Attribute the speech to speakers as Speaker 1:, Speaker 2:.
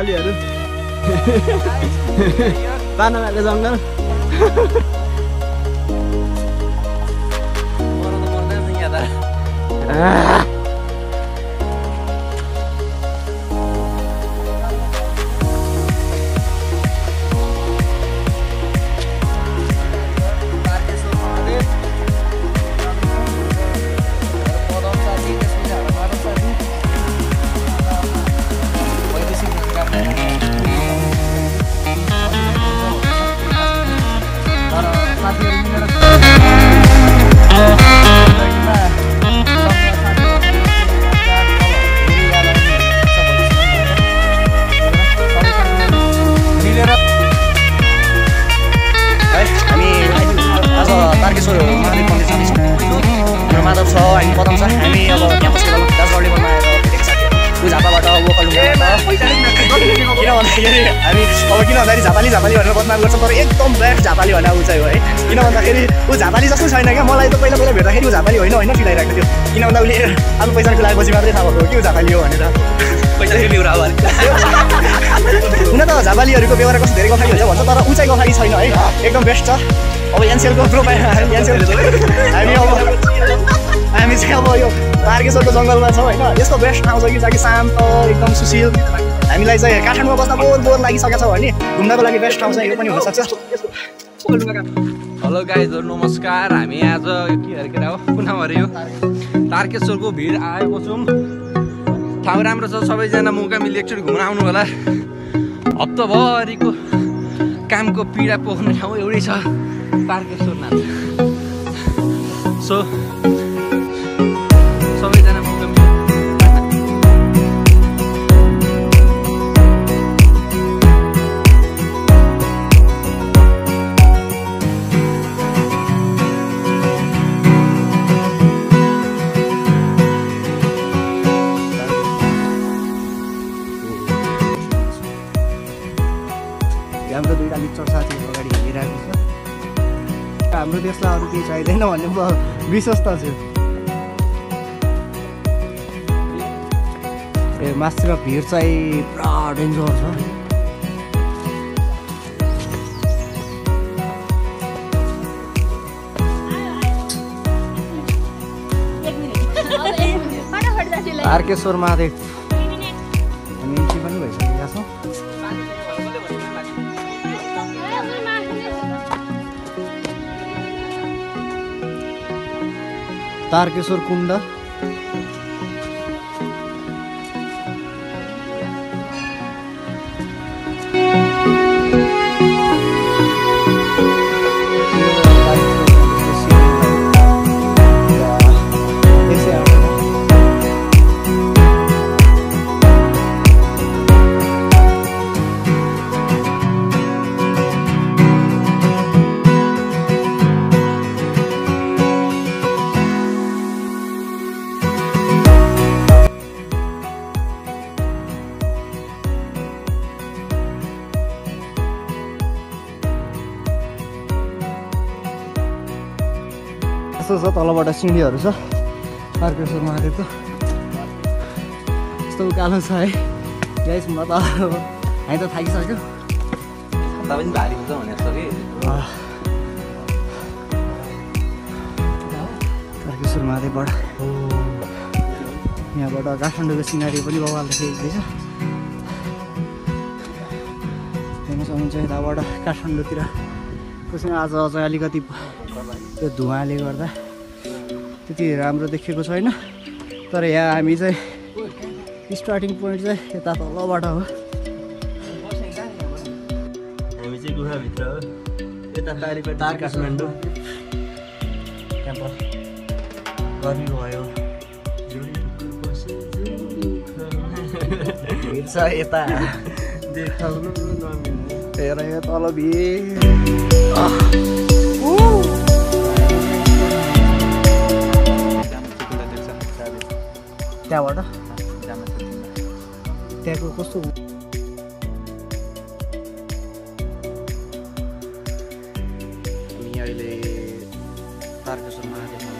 Speaker 1: नेपालीहरू पानामाको जङ्गल
Speaker 2: माधव छ हामी पदम छ हामी अब क्याम्पस लेभल दार्जिलिङ लेभलमा आएर भेटेको साथीहरू झापाबाट वोकल किन भन्दाखेरि हामी अब किन भन्दाखेरि झापाली भनेर बदनाम गर्छ तर एकदम बेस्ट झापाली भनेर ऊ चाहिँ हो है किन भन्दाखेरि ऊ झापाली जस्तो छैन क्या मलाई त पहिला भेट्दाखेरि ऊ झापाली होइन फिल आइरहेको थियो किन भन्दा उसले आफ्नो पैसा खुलाएपछि मात्रै थाहा भएको कि ऊ झापाली हो भनेर पैसा लिएर हुन त झापालीहरूको व्यवहार कस्तो धेरै गफाली हुन्छ भन्छ तर ऊ चाहिँ गफाली छैन है एकदम बेस्ट छ अब एनसेलको प्रोफाइल हामी चाहिँ अब यो तारकेश्वरको जङ्गलमा छौँ होइन यस्तो बेस्ट ठाउँ छ कि जहाँ कि शान्त एकदम सुशील हामीलाई चाहिँ काठमाडौँमा बस्दा बोर लागिसकेको छ भने घुम्नको लागि बेस्ट ठाउँ चाहिँ यो पनि हुनसक्छ।
Speaker 3: हेलो गाइजहरु नमस्कार हामी आज के हेरेर हो कुनाम अरे यो तारकेश्वरको भिड आएको छौँ ठाउँ राम्रो छ सबैजना मौका मिले एकचोटि घुम्न आउनु होला हप्ताभरिको कामको पीडा पोख्ने ठाउँ एउटै छ तारकेश्वरनाथ सो सबैजना मौका मिले
Speaker 2: हाम्रो दुईटा मित्र साथीहरू अगाडि हिँडिरहेको छ हाम्रो देशलाई अरू केही चाहिँदैन भन्ने म विश्वस्त छु। ए मास्तिर भिड चाहिँ पुरा डेन्जर छ तारकेश्वर महादेव हामी एन्ट्री पनि भइसकेका छौँ। तारकेश्वर कुण्ड यस्तो छ तलबाट सिँढीहरू छ तारकेश्वर महादेवको यस्तो उकालो छ है गाइस म त हामी त थाकिसक्यो
Speaker 3: छाता पनि भारी हुन्छ भने जस्तो कि
Speaker 2: तारकेश्वर महादेवबाट यहाँबाट काठमाडौँको सिनारी पनि बवाल देखिँदैछ हेर्न सक्नुहुन्छ यताबाट काठमाडौँतिर कसैमा आज चाहिँ अलिकति त्यो धुवाँले गर्दा त्यति राम्रो देखेको छैन तर यहाँ हामी चाहिँ स्टार्टिङ पोइन्ट चाहिँ यता तलबाट हो
Speaker 1: हामी चाहिँ गुफाभित्र हो यता तार काठमाडौँ
Speaker 2: क्याम्पस गर्मी भयो छ यता
Speaker 1: देखाउनु नमिल्ने
Speaker 2: हेर यो तल भिड त्यहाँबाट त्यहाँको कस्तो हामी अहिले तारकेश्वर महादेवमा